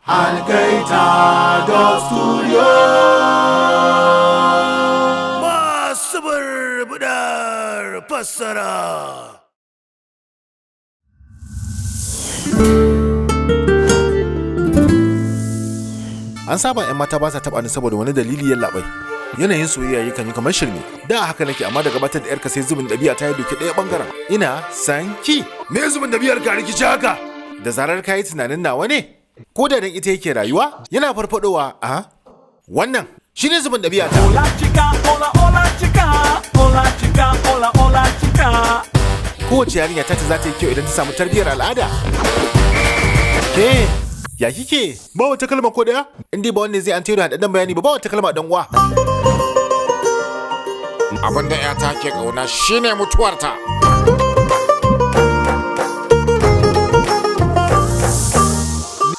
Algaita Dub Studio. Masu barbudar fassara. An saba 'yan mata ba sa taɓa ni saboda wani dalili yallaɓai. Yanayin soyayya yakan yi kamar shirme. Da haka nake, amma da gabatar da 'yarka sai zubin ɗabi'a ta yi doki ɗaya ɓangaren. Ina san ki. Me zubin ɗabi'ar ka rikici haka? Da zarar ka yi tunanin nawa ne? Ko da dan ita yake rayuwa, yana farfadowa a wannan shine zubin ɗabi'a ta. Hola chica, hola, hola chica, hola chica, hola, hola chica. Kowace yarinya ta za ta yi kyau idan ta samu tarbiyyar al'ada. Ke, ya kike? Ba wata kalma ko daya? In dai ba wanne zai an tayo da haɗaɗɗen bayani ba, ba wata kalma dan uwa. Abin da 'yata ke ƙauna shine mutuwarta.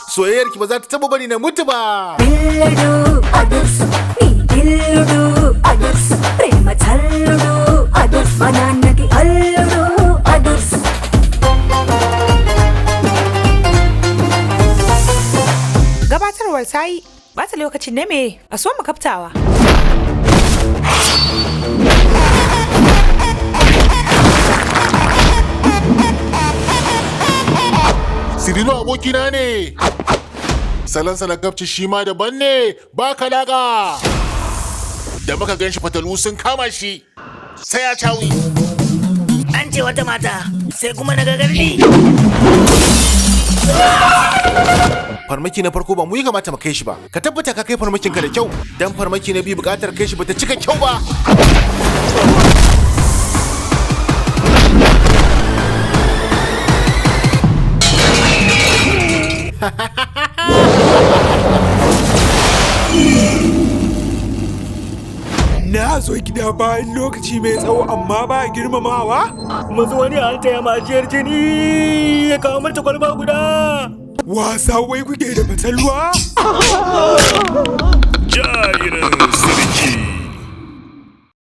Soyayyarki ba za ta taɓa bari na mutu ba. పిల్లడు అదుర్స్ నీ ఇల్లుడు అదుర్స్ ప్రేమ చల్లుడు అదుర్స్ మా నాన్నకి అల్లుడు అదుర్స్. Gabatarwar ta yi bata lokacin na me a so mu kaftawa. Sirilo abokina ne. Salon na gabci shi ma daban ne, ba kalaka. Da muka gan shi fatalu sun kama shi. Sai ya cawi. An ce wata mata sai kuma na gardi. Farmaki na farko ba mu yi kamata mu kai shi ba. Ka tabbata ka kai farmakin ka da kyau. Dan farmaki na biyu bukatar kai shi bata cika kyau ba. Na zo gida bayan lokaci mai tsawo amma ba girmamawa? Mazu wani an taya majiyar jini ya kawo mata kwalba guda. Wasa wai kuke da fatalwa? Jairin sarki.